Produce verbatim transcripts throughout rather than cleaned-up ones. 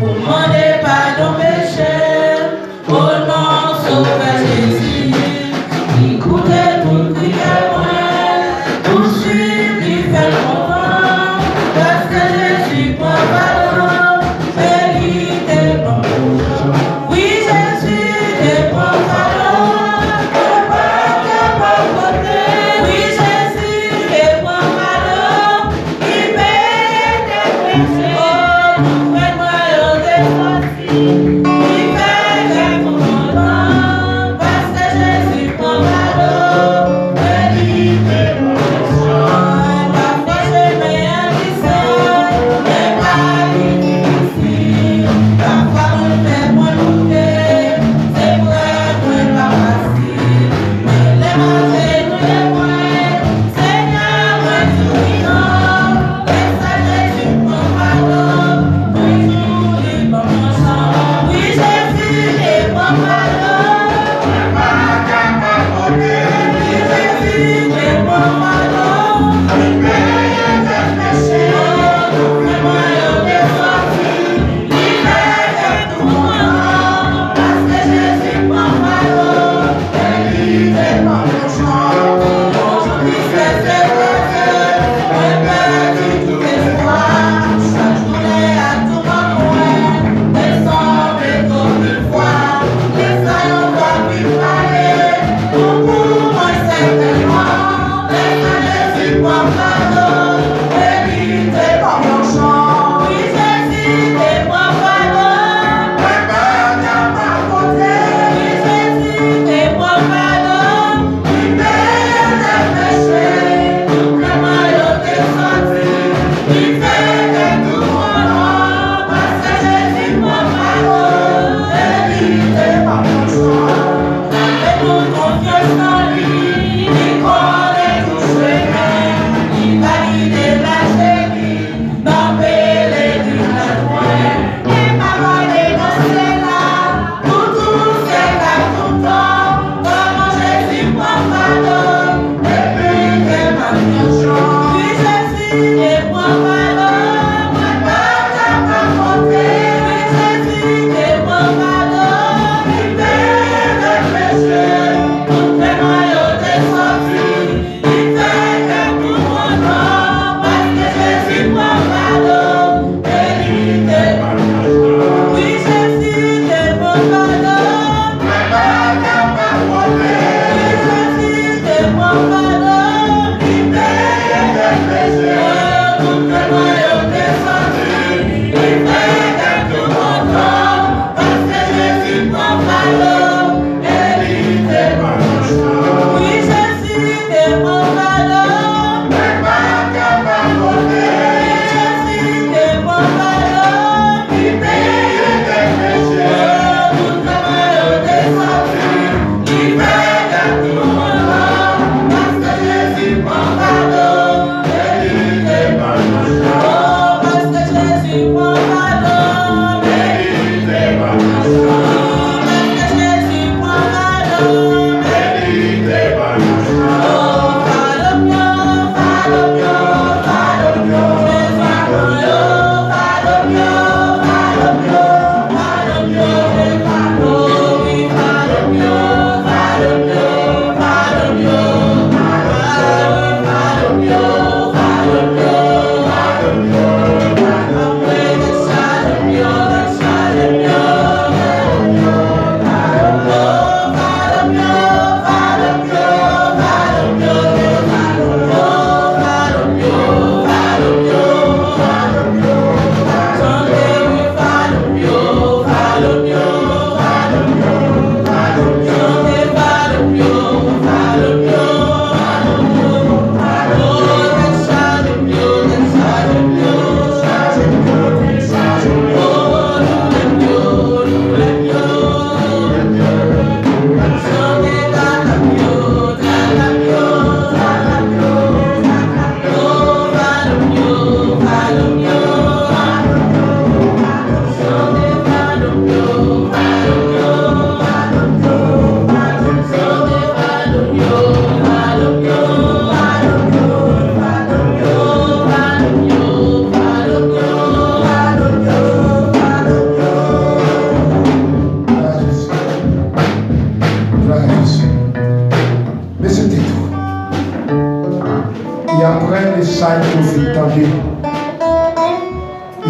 Mande padon peche, o non Sovè Jezi, li koute tout kriyè mwen, pousuiv li, fè l kontan, paske Jezi pran padon, e li te pran padon. Wi, Jezi te pran padon, mwen pa kapab konte. Wi, Jezi te pran padon, li peye tout peche. O, tout frè mwen yo te sòti.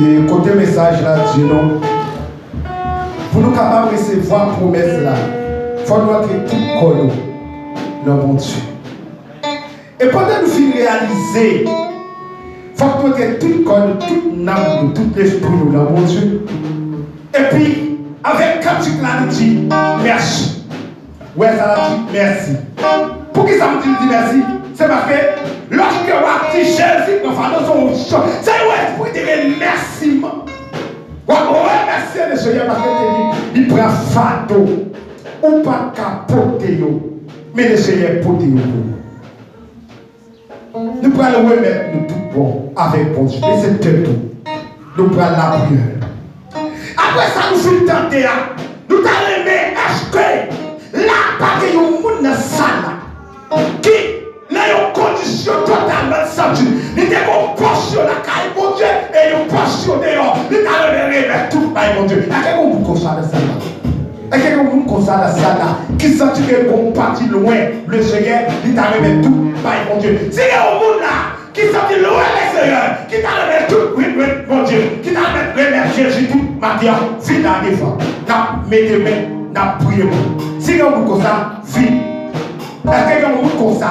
E kote mesaj la di nou, pou nou kapab resevwa pwomès la, fò nou antre tout kò nou nan Bondye. E pandan nou fin reyalize, fòk nou antre tout kò nou, tout nanm nou, tout lespri nou nan Bondye. Epi, avèk kantik la, nou di, mèsi. Wè sa l ap di, mèsi. Poukisa m di l di mèsi? Se paske lòske w ap di Jezi pran fado sou ou, se yon espri de remèsiman. W ap remèsye Lesenyè paske l te di, li pran fado ou pa t ka pote yo, men Lesenyè pote yo pou ou. Nou pral remèt nou tout bon avèk Bondye. Bese tèt ou. Nou pral lapriyè. Apre sa nou fin tande a, nou ta renmen èske la pa gen yon moun nan sal la ki nan yon kondisyon totalman santi li te gon pòsyon lakay Bondye e yon pòsyon deyò, li ta renmen remèt tout bay Bondye. Èske gen yon moun konsa nan sal la? Èske gen yon moun konsa nan sal la ki santi ke l gon pati lwen Lesenyè, li ta renmen tout bay Bondye? Si gen yon moun la ki santi lwen Lesenyè, ki ta renmen tout remèt Bondye, ki ta renmen remèt Jezi tout maten an, vin la devan. N ap mete men, n ap priye pou ou. Si gen yon moun konsa, vin. Èske gen yon moun konsa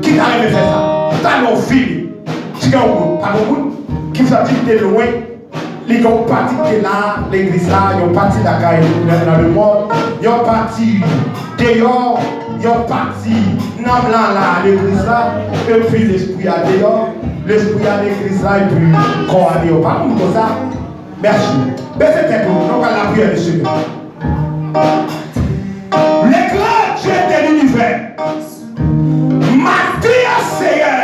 ki ta renmen fè sa? Talè w vini. Si gen yon moun, pa gen yon moun ki santi l te lwen, li gen yon pati ki te la, legliz la, yon pati lakay nan, nan lemonn, yon pati deyò, yon pati nanm lan la, legliz la, epi lespri a deyò, lespri a legliz la, epi kò a deyò. Pa moun konsa. Mèsi. Bese tèt ou, nou pral lapriyè, mesye. Le grand Dieu de l'univers, maten an, Seyè,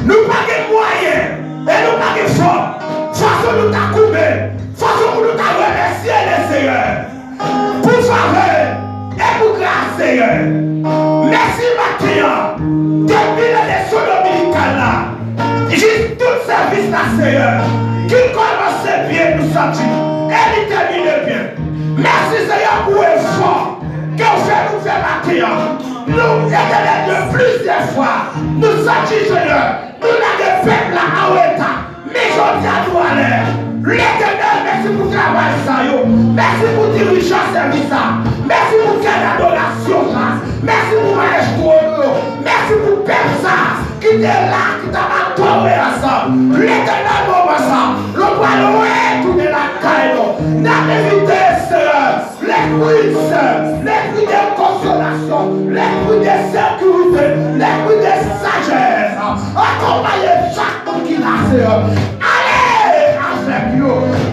nou pa gen mwayen e nou pa gen fòm. Fason nou ta koube, fason pou nou ta remèsye Lesenyè pou favè e pou gras, Seyè. Mèsi maten an, depi nan leson dominikal la, jis tout sèvis la, Seyè, ki kòmanse byen, nou santi, e li tèmine byen. Mèsi, Seyè, pou efò ke w fè nou fè maten an. Nou, Etènèl Dye, plizyè fwa, nou santi, Seyè, nou lage pèp la an reta. Men jodi a, nou alè. Letènèl, mèsi pou travay sa yo. Mèsi pou dirijan sèvis sa. Mèsi pou kè dadorasyon sa. Mèsi pou mayestwo nou yo. Mèsi pou pèp sa ki te la, ki t ap adore ansanm. Letènèl, moman sa, nou pral retounen lakay nou. N ap envite, Seyè, Lespri Sen, Lespri de konsolasyon, Lespri de sekirite, Lespri de sajès, akonpaye chak moun ki la, Seyè. Ale avèk yo,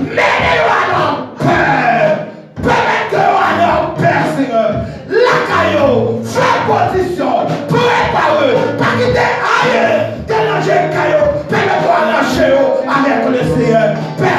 mennen yo ale anpè, pèmèt ke yo ale anpè, Seyè. Lakay yo, fè pwovizyon, prepare, pa kite ayen deranje kay yo, pèmèt yo aranje yo avèk Leseyè. Pè,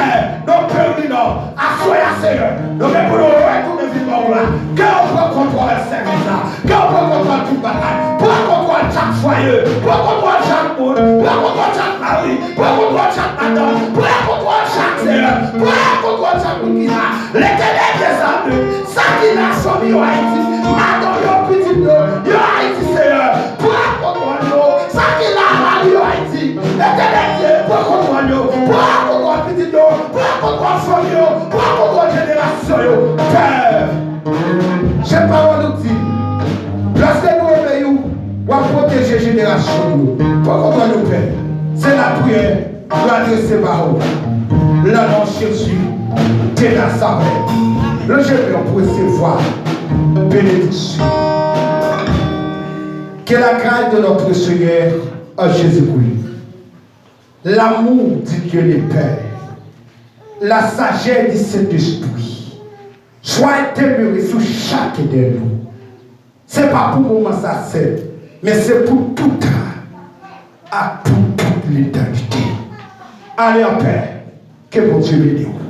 nou pèmèt nou Aswè a, Seyè, nou gen pou nou retounen vin ba w glwa. Ke w pran kontwòl sèvis la. Ke w pran kontwòl tout bagay. Pran kontwòl chak fwaye. Pran kontwòl chak moun. Pran kontwòl chak mari. Pran kontwòl chak madanm. Pran kontwòl chak, Seyè. Pran kontwòl chak moun ki la. Letènèl dèzame, sa ki nan fanmi yo Ayiti, madanm yo, pitit yo, yo Ayiti, Seyè. Pran kontwòl yo. Sa ki la, mari yo Ayiti, Etènèl Dye, pran kontwòl yo. Pran kontwòl pitit yo. Pran kontwòl fanmi yo. Pran kontwòl jenerasyon yo. Pè, se pawòl ou di, lòske nou obeyi w, w ap pwoteje jenerasyon nou yo. Pran kontwòl yo, Pè. Se lapriyè nou adrese ba w. Nan non Jezi de Nazarèt, nou jete yon resevwa benediksyon. Que la grâce de notre Seigneur Jésus-Christ, l'amour du Dieu le Père, la sagesse du Saint-Esprit soit demeurée sur chacun de nous. Se pa pou moman sa sèl, men se pou toutan ak pou tout letènite. Ale anpè, ke Bondye beni w.